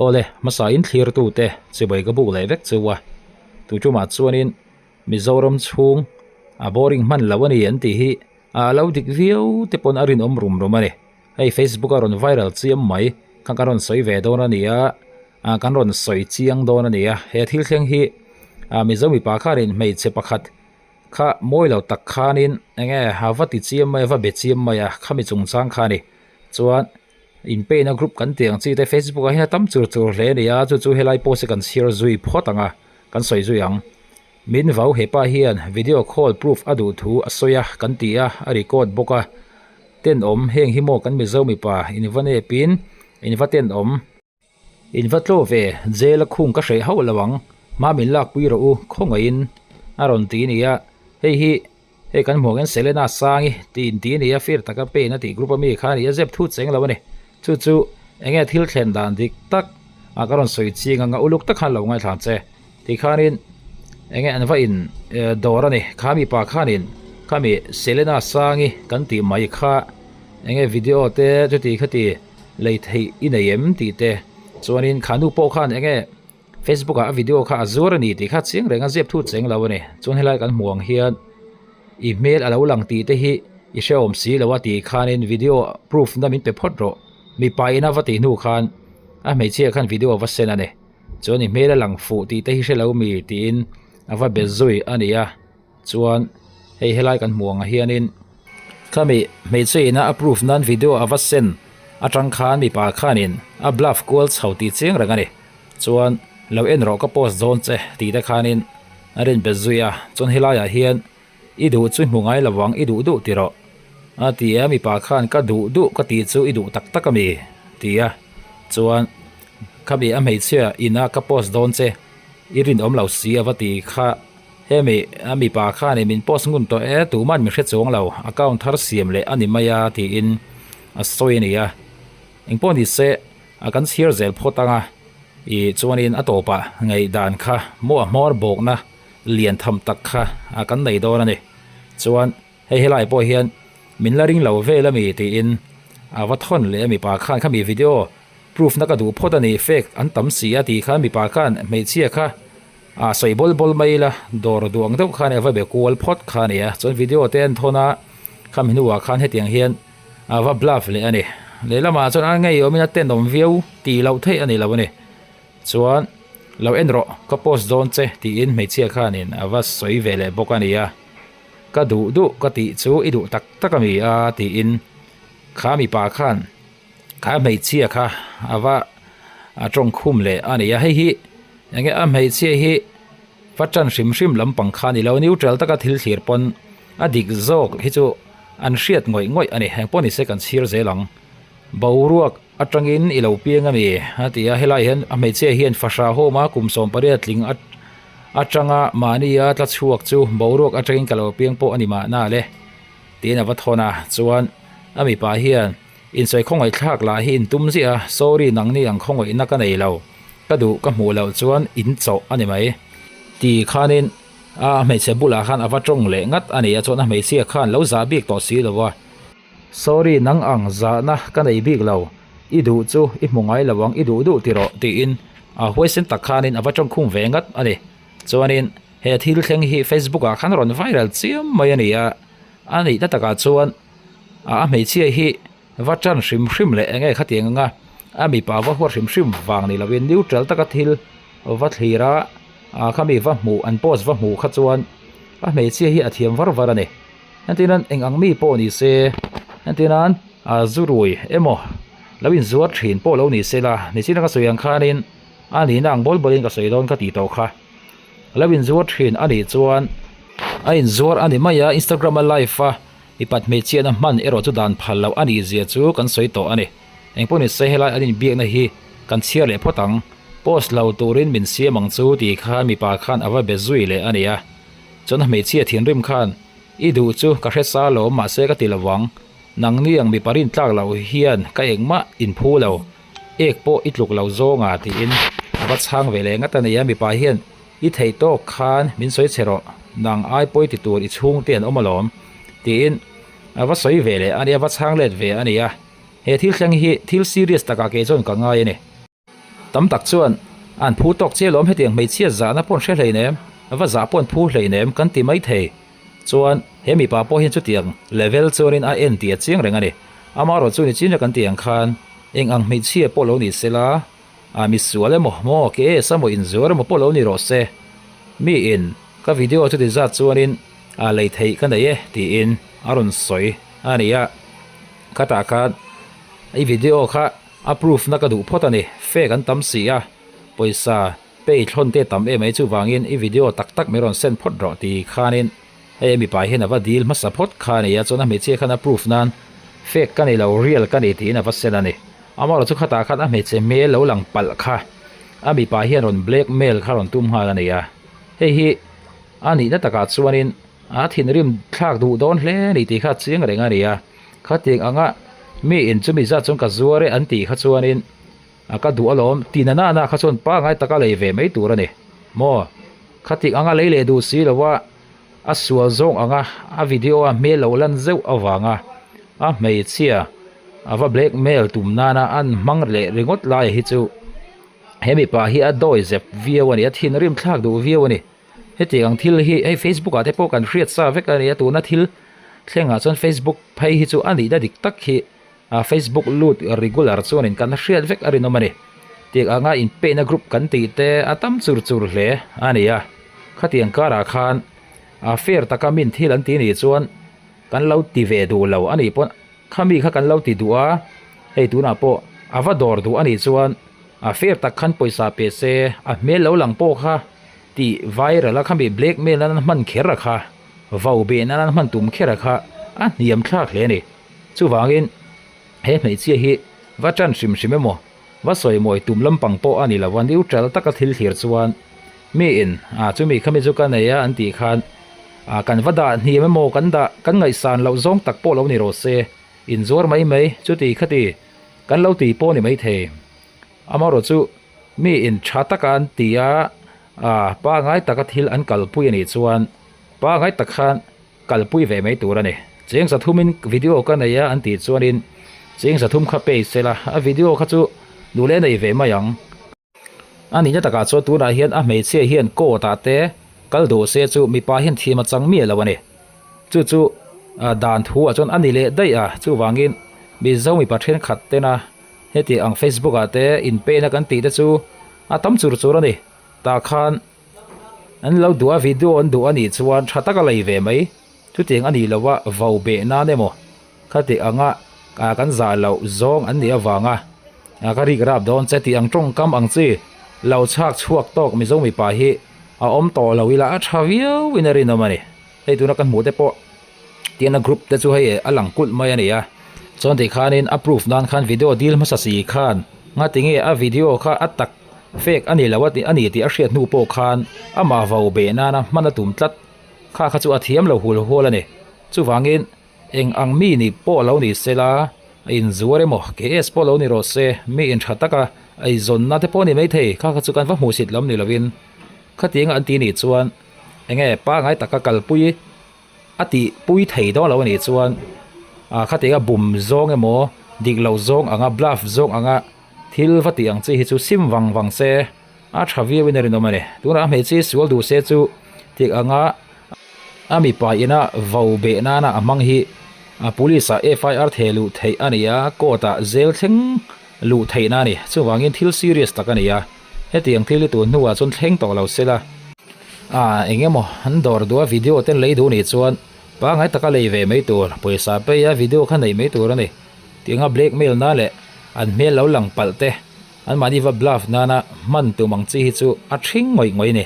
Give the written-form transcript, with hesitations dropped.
Awle, hmasa in thlirtute chibai ka buk leh vek chu a, tu tumah chuanin Mizoram chhung a boring hman lo a ni an tih hi a lo dik viau te pawn a rinawm rum rum a ni. Hei Facebook a rawn viral chiam mai kha kan rawn sawi ve dawn a ni a, kan rawn sawi chiang dawn a ni a. He thil thleng hi Mizo mipa khanin hmeichhe pakhat kha mawi lo tak khanin eng nge a va ti chiam mai a, va be chiam mai a, khami chungchang kha a ni. Chuan inpeihna group kan tih ang chi te Facebook ah hian a tam chur chur hle a ni a, chu chu helai post hi kan chhiar zui phawt ang a, kan sawi zui ang. Min vau hepa hian video call proof a duh thu a sawi a kan ti a, a record bawk a. Tenawm heng hi maw kan Mizo mipa in va nepin in va tenawm. In va tlaw ve, jail a khung ka hreh hauh lo ang, hma min lakpui rawh u, khawngaihin a rawn ti nia. Hei hi hei kan hmuh angin Selena Sangi tih in ti nia, fir taka pain a tih group ami kha a ni a, zep thut cheng lo a ni. Chu chu enge thil thlen dan dik tak a ka rawn sawi ching anga uluk tak khan lo ngaithla ang che. Tikhanin enge an va in dawr a ni, kha mipa khanin khami Selena Sangi kan tih mai kha enge video te chuti khati lei theih i nei em tih te chuanin kha nu pawh khan enge Facebook ah a video kha a zuar a ni tih kha chiang reng a zep thut cheng lo a ni. Chuan helai kan hmuh ang hian i hmel a lo lang tih te hi i hrehawm si lo a tih khanin video proof na min pe phawt rawh mipa ina va tih hnu khan a hmeichhia khan video va sen a ni. Chuan i hmel a lang fuh tih te hi hre lo mi tiin a va be zui a ni a chuan hei helai kan hmuh ang ah hianin khami hmeichhe ina a proof nan video a va sen atang khan mipa khanin a bluff kual chho tih chiang reng a ni chuan lo en rawh ka post dawn che tih te khanin a rin be zui a chuan helai ah hian I duh chu i hmu ngai lo ang, i duh duh ti rawh. A ti a, mipa khan ka duh duh ka tih chu i duh tak tak a mi? Ti a, chuan khami a hmeichhia ina ka post dawn che, i rinawm lo si a va ti kha. Hemi a mipa khanin min post ngun tawh e, tuman min hre chuang lo, account thar siam leh a ni mai a tiin a sawi a ni a. Engpawh ni se a kan chhiar zel phawt ang a, i chuanin a tawpah ngaihdan kha maw a hmawr bawkna lian tham tak kha a kan nei dawn a ni. Chuan hei helai pawh hian min la ring lo vel a mi tiin a va thawn leh a mipa khan khami video proof na ka duh phawt a ni fake an tam si a tih khan mipa khan hmeichhia kha a sawi bawl bawl mai ila dawr duh ang deuh khan a va be kual phawt kha a ni a chuan video te an thawn a khami hnuah khan hetiang hian a va bluff leh a ni. Lehlamah chuan a ngeiawmin a tenawm viau tih loh theih a ni lo a ni. Chuan, Lo en rawh, ka post dawn che, tiin hmeichhia khanin a va sawi ve leh bawk a ni a. Ka duh duh ka tih chu i duh tak tak a mi a, tiin kha mipa khan kha hmeichhia kha a va a tawng khum leh a ni a. Hei hi enge a hmeichhia hi va tan hrim hrim lampang kha a ni lo, neutral taka thil thlir pawn a dik zawk hi chu an hriat ngawih ngawih a ni. Engpawh nise kan chhir zel ang. Boruak atangin i lo piang a mi? A ti a, helai hian a hmeichhia hian fahrah hawm a kum 18 tling atanga mahnia tla chhuak chu boruak atangin ka lo piang pawh a ni mahna le tiin a va thawn a, chuan a mipa hian insawi khawngaih thlak lah hi in tum ziah a, sorry nangni ang khawngaihna ka nei lo, ka duh ka hmuh loh chuan in chawh a ni mai ti khanin a hmeichhe bulah khan a va tawng leh ngat a ni a, chuan a hmeichhia khan lo zah bik tawh si lo a. Sorry nang ang zahna ka nei bik lo, i duh chu i hmu ngai lo ang i duh duh ti rawh tiin a huaisen tak khanin a va tawngkhum ve ngat a ni. Chuanin he thil thleng hi Facebook ah khan rawn viral chiam mai a ni a, a nihna takah chuan a hmeichhia hi va tan hrim hrim leh enge khatiang anga a mipa va huat hrim hrim vang ni lovin neutral taka thil va thlir a, khami va hmuh an post va hmuh kha chuan a hmeichhia hi a thiam var var a ni. Entirnan eng ang mi pawh ni se, entirnan a zu rui emaw lo inzuar thin pawh lo ni se la, nichina ka sawi ang khanin a nihna ang bawl bawlin ka sawi dawn ka tih tawh kha. Lo inzuar thin a nih chuan a inzuar a ni mai a, Instagram a live a mipat hmeichhiatna hman erawh chu dan phal loh a nih zia chu kan sawi tawh a ni. Engpawh ni se helai an inbiakna hi kan chhiar leh phawt ang, post lo turin min siam ang chu tih khan mipa khan a va be zui leh a ni a. Chuan a hmeichhia thinrim khan, I duh chu ka hre sa lo mahse ka ti lo ang, nangni ang mipa rin tlak loh hian ka engmah in phu lo, ek pawh i tluk lo zawng a tiin a va chhang ve leh ngat a ni a, mipa hian i theih tawk khan min sawi che rawh, nang ai pawi ti tur i chhungte an awm alawm tiin a va sawi ve leh a ni a, va chhang let ve a ni a, he thil thleng hi thil serious takah kei chuan ka ngai a ni. Tam tak chuan an phu tawk chiah lawm hetiang hmeichhia zahna pawh an hre hleinem, va zah pawh an phu hleinem kan ti mai thei. Chuan he mipa pawh hian chutiang level chuanin a en tih a chiang reng a ni. Amaherawh chu ni chin kan tih ang khan eng ang hmeichhia pawh lo ni sela, a misual emaw maw KS emaw inzuar emaw pawh lo ni rawh se. Mi in ka video chuti zat chuanin a lei theih ka nei e tiin a rawn sawi a ni a. Khatah khan i video kha a proof na ka duh phawt a ni, fake an tam si a, pawisa pay thlawn te tam em mai chuvangin i video tak tak min rawn send phawt rawh ti khanin hei mipa hian a va dil hmasa phawt kha a ni a, chuan a hmeichhia khan a proof nan fake ka ni lo real ka ni tiin a va send a ni. Amaherawh chu khatah khan a hmeichhe hmel lo lang palh kha a mipa hian rawn blackmail kha rawn tum nghal a ni a, hei hi a nihna takah chuanin a thinrim thlak duh dawn hle a ni tih kha a chiang reng a ni a. Khatiang anga mi in chumi zat chuan ka zuar e an tih kha chuanin a ka duh alawm tih na nana kha chuan pangai taka lei ve mai tur a ni maw? Khatiang anga lei leh duh si lo a, a sual zawng anga a video a hmel lo lan zeuh avanga a hmeichhia a va blackmail tum nana an hmang leh ringawt lai hi chu he mipa hi a dawi zep viau a ni, a thinrim thlak duh viau a ni. Hetiang ang thil hi hei Facebook ah te pawh kan hriat sa vek a ni a, tuna thil thlengah chuan Facebook phei hi chu a nihna dik tak hi ah Facebook lut regular chuanin kan hriat vek a rinawm a ni. Tiang anga inpeihna group kan tih te a tam chur chur hle a ni a, khatiang karah khan ah fair taka min thil an ti nih chuan kan lo ti ve duh lo a nih pawn Khami kha kan lo ti duh a, hei tunah pawh a va dawr duh a nih chuan a fair tak khan pawisa pe se, a hmel lo lang pawh kha tih viral a khami blackmail nan an hman kher a kha, vau beh nan an hman tum kher a kha a hniam thlak hle a ni. Chuvangin he hmeichhia hi va tan hrim hrim emaw va sawi mawi tum lampang pawh a ni lo a, neutral taka thil thlir chuan mi in ah chumi khami chu ka nei a an tih khan ah kan va dah hniam emaw kan dah kan ngaihsan loh zawng tak pawh lo ni rawh se inzuar mai mai chuti khati kan lo ti pawh ni maithei amaherawh chu mi in tha taka an ti a ah pangai taka thil an kalpui a nih chuan pangai tak khan kalpui ve mai tur a ni. Cheng zathumin video ka nei a an tih chuanin cheng zathum kha pay sela a video kha chu duh leh nei ve mai ang. A nihna takah chuan tunah hian a hmeichhia hian court ah te kal duh se chu mipa hian thim a chang miah lo a ni. Chu chu dan thu ah chuan a ni leh daih a, chuvangin Mizo mipa thenkhat tena heti ang Facebook ah te inpeina kan tih te chu a tam chur chur a ni. Tah khan An lo duh a, video an duh a nih chuan tha taka lei ve mai. Chutiang a nih loh a, vau beh nan emaw khati anga kan zah loh zawng an nih avanga ka rik rap dawn che tih ang tawngkam ang chi lo chhak chhuak tawk Mizo mipa hi a awm tawh lo ila a tha viau in a rinawm a ni. Hei tuna ka hmuh te pawh tiana group te chu hei a lang kulh mai a ni a. Chuan tih khanin a proof nan khan video dil hmasa si khan ngatinge a video kha a tak Fake a ni lo a ni tih a hriat hnu pawh khan amah vau beh nana hman a tum tlat. Kha kha chu a thiam lo hul hual a ni. Chuvangin eng ang mi ni pawh lo ni sela, a inzuar emaw, KS pawh lo ni rawh se, mi intha taka eizawnna te pawh a ni maithei. Kha kha chu kan va hmuhsit lam ni lovin khatianga an ti nih chuan enge pangai taka kalpui A tih pui thei dawn lo a nih chuan ah khatianga bum zawng emaw dik lo zawng anga bluff zawng anga thil va tih ang chi hi chu sim vang vang se a tha viau in a rinawm a ni. Tunah a hmeichhe sual duh se chu tik anga a mipa ina vau beh nana a hmang hi a police ah FIR theh luh theih a ni a, court ah zel thleng luh theihna a ni. Chuvangin thil serious tak a ni a, hetiang thil hi tun hnuah chuan thleng tawh lo sela. Ah eng emaw an dawr duh a video te lei duh nih chuan pangai taka lei ve mai tur pawisa pei a video kha neih mai tur a ni tianga blackmail na leh an hmel lo lang palh te an mahni va bluff nana hman tum ang chi hi chu a thring ngawih ngawih a ni.